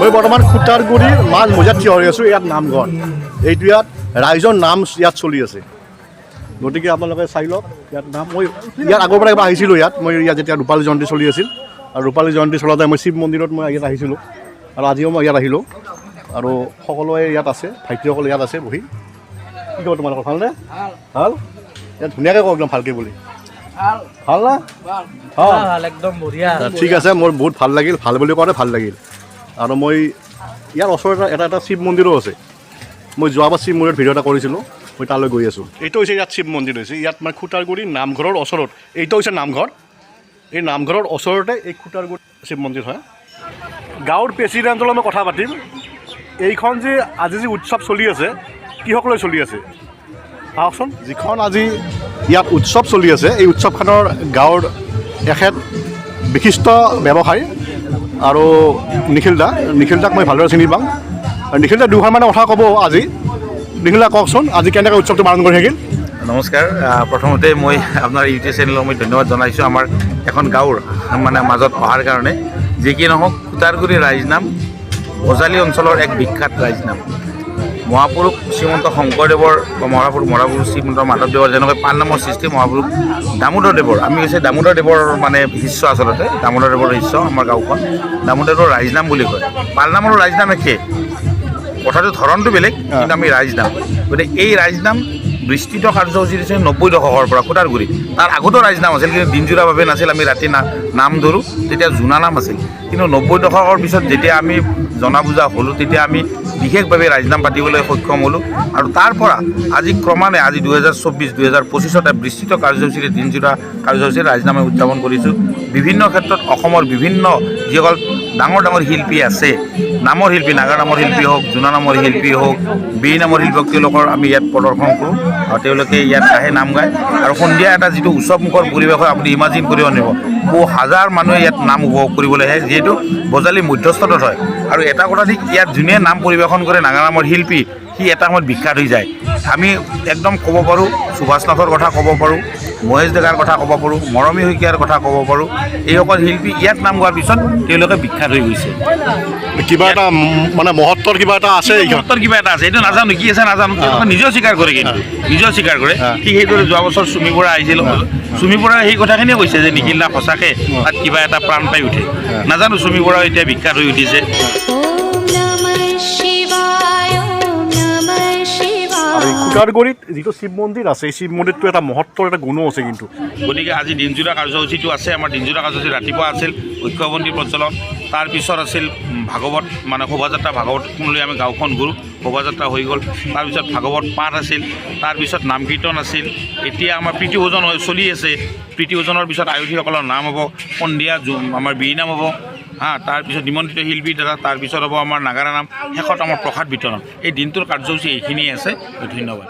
মই বৰ্তমান খুটাৰগুৰিৰ মাজ মজিয়াত থিয় হৈ আছোঁ। ইয়াত নামঘৰ, এইটো ইয়াত ৰাইজৰ নাম ইয়াত চলি আছে। গতিকে আপোনালোকে চাই লওক ইয়াত নাম। মই ইয়াত আগৰ পৰা এবাৰ আহিছিলোঁ ইয়াত। মই ইয়াত যেতিয়া ৰূপালী জয়ন্তী চলি আছিল আৰু ৰূপালী জয়ন্তী চলাওঁতে মই শিৱ মন্দিৰত মই ইয়াত আহিছিলোঁ আৰু আজিও মই ইয়াত আহিলোঁ আৰু সকলোৱে ইয়াত আছে, ভাইটিসকল ইয়াত আছে বহি। কি ক'ব তোমালোকৰ, ভালনে? ভাল। ইয়াত ধুনীয়াকৈ কওক, একদম ভালকৈ বুলি। ভাল না? ভাল। ভাল, একদম বঢ়িয়া। ঠিক আছে, মোৰ বহুত ভাল লাগিল। ভাল বুলি কওঁতে ভাল লাগিল। আৰু মই ইয়াৰ ওচৰতে এটা শিৱ মন্দিৰো আছে। মই যোৱাবাৰ শিৱ মন্দিৰত ভিডিঅ' এটা কৰিছিলোঁ। মই তালৈ গৈ আছোঁ। এইটো হৈছে ইয়াত শিৱ মন্দিৰ হৈছে ইয়াত, মানে খুটাৰগুৰি নামঘৰৰ ওচৰত। এইটো হৈছে নামঘৰ। এই নামঘৰৰ ওচৰতে এই খুটাৰগুৰি শিৱ মন্দিৰ হয়। গাঁৱৰ প্ৰেচিডেণ্টৰ লগত মই কথা পাতিম। এইখন যে আজি যি উৎসৱ চলি আছে, কিহক লৈ চলি আছে, আহকচোন। যিখন আজি ইয়াত উৎসৱ চলি আছে, এই উৎসৱখনৰ গাঁৱৰ এখেত বিশিষ্ট ব্যৱসায়ী আৰু নিখিল দা। নিখিল দাক মই ভালদৰে চিনি পাওঁ আৰু নিখিল দা দুষাৰমানৰ কথা ক'ব আজি। নিখিল দা, কওকচোন, আজি কেনেকৈ উৎসৱটো পালন কৰি থাকিল? নমস্কাৰ। প্ৰথমতে মই আপোনাৰ ইউটিউব চেনেলক মই ধন্যবাদ জনাইছোঁ, আমাৰ এখন গাঁৱৰ মানে মাজত অহাৰ কাৰণে। যি কি নহওক, খুটাৰগুৰি ৰাইজনাম বজালী অঞ্চলৰ এক বিখ্যাত ৰাইজনাম। মহাপুৰুষ শ্ৰীমন্ত শংকৰদেৱৰ বা মহাপুৰুষ শ্ৰীমন্ত মাধৱদেৱৰ যেনেকৈ পালনামৰ সৃষ্টি, মহাপুৰুষ দামোদৰ দেৱৰ, আমি হৈছে দামোদৰ দেৱৰ মানে শিষ্য, আচলতে দামোদৰ দেৱৰ শিষ্য আমাৰ গাঁওখন। দামোদৰ দেৱৰ ৰাইজনাম বুলি কয়। পালনাম আৰু ৰাইজনাম একে কথাটো, ধৰণটো বেলেগ, কিন্তু আমি ৰাইজনাম। গতিকে এই ৰাইজনাম বিস্তৃত কাৰ্যসূচী দিছে 90 দশকৰ পৰা খুটাৰগুৰি। তাৰ আগতো ৰাইজনাম আছিল, কিন্তু দিনজোৰাভাৱে নাছিল। আমি ৰাতি নাম ধৰোঁ, তেতিয়া জোনা নাম আছিল। কিন্তু 90 দশকৰ পিছত যেতিয়া আমি জনা বুজা হ'লোঁ, তেতিয়া আমি বিশেষভাৱে ৰাইজনাম পাতিবলৈ সক্ষম হ'লোঁ। আৰু তাৰ পৰা আজি ক্ৰমান্বয়ে আজি 2024, 2025ত এক বিস্তৃত কাৰ্যসূচীৰে, দিনজোৰা কাৰ্যসূচীৰে ৰাইজনামে উদযাপন কৰিছোঁ। বিভিন্ন ক্ষেত্ৰত অসমৰ বিভিন্ন যিসকল ডাঙৰ ডাঙৰ শিল্পী আছে, নামৰ শিল্পী, নাগা নামৰ শিল্পী হওক, জোনা নামৰ শিল্পী হওক, বিৰি নামৰ শিল্পী হওক, তেওঁলোকৰ আমি ইয়াত প্ৰদৰ্শন কৰোঁ আৰু তেওঁলোকে ইয়াত আহে, নাম গায়। আৰু সন্ধিয়া এটা যিটো উৎসৱমুখৰ পৰিৱেশ হয়, আপুনি ইমাজিন কৰিব নোৱাৰিব। বহু হাজাৰ মানুহে ইয়াত নাম উপভোগ কৰিবলৈ আহে, যিহেতু বজালী মধ্যস্থলত হয়। আৰু এটা কথা ঠিক, ইয়াত যোনে নাম পৰিৱেশন কৰে, নাগা নামৰ শিল্পী, সি এটা সময়ত বিখ্যাত হৈ যায়। আমি একদম ক'ব পাৰোঁ, সুভাষ নাথৰ কথা ক'ব পাৰোঁ, মহেশ ডেকাৰ কথা ক'ব পাৰোঁ, মৰমী শইকীয়াৰ কথা ক'ব পাৰোঁ। এইসকল শিল্পী ইয়াত নাম গোৱাৰ পিছত তেওঁলোকে বিখ্যাত হৈ গৈছে। কিবা এটা মানে মহত্বৰ কিবা এটা আছে এইখন। মহত্বৰ কিবা এটা আছে, এইটো নাজানো কি আছে, নাজানো। তেওঁলোকে নিজেও স্বীকাৰ কৰে, কিন্তু নিজেও স্বীকাৰ কৰে। ঠিক সেইদৰে যোৱা বছৰ চুমি বৰা আহিছিল। চুমি বৰাই সেই কথাখিনিয়ে কৈছে যে নিখিল দা সঁচাকে তাত কিবা এটা প্ৰাণ পাই উঠে। নাজানো, চুমি বৰাও এতিয়া বিখ্যাত হৈ উঠিছে। ॐ नमः शिवाय, ॐ नमः शिवाय। আৰু এই খুটাৰগুৰিত যিটো শিৱ মন্দিৰ আছে, এই শিৱ মন্দিৰটো এটা মহত্বৰ এটা গুণো আছে কিন্তু। গতিকে আজি দিনজোৰা কাৰ্যসূচীটো আছে। আমাৰ দিনজোৰা কাৰ্যসূচী ৰাতিপুৱা আছিল ঐক্যবন্তি প্ৰজ্বলন, তাৰপিছত আছিল ভাগৱত, মানে শোভাযাত্ৰা। ভাগৱতখন লৈ আমি গাঁওখন ঘূৰোঁ, শোভাযাত্ৰা হৈ গ'ল। তাৰপিছত ভাগৱত পাঠ আছিল, তাৰপিছত নাম কীৰ্তন আছিল। এতিয়া আমাৰ প্ৰীতিভোজন হৈ চলি আছে। প্ৰীতিভোজনৰ পিছত আয়তীসকলৰ নাম হ'ব, সন্ধিয়া আমাৰ বিৰি নাম হ'ব, হা, তাৰপিছত নিমন্ত্ৰিত শিল্পী দ্বাৰা, তাৰপিছত হ'ব আমাৰ নাগাৰা নাম, শেষত আমাৰ প্ৰসাদ বিতৰণ। এই দিনটোৰ কাৰ্যসূচী এইখিনিয়ে আছে। ধন্যবাদ।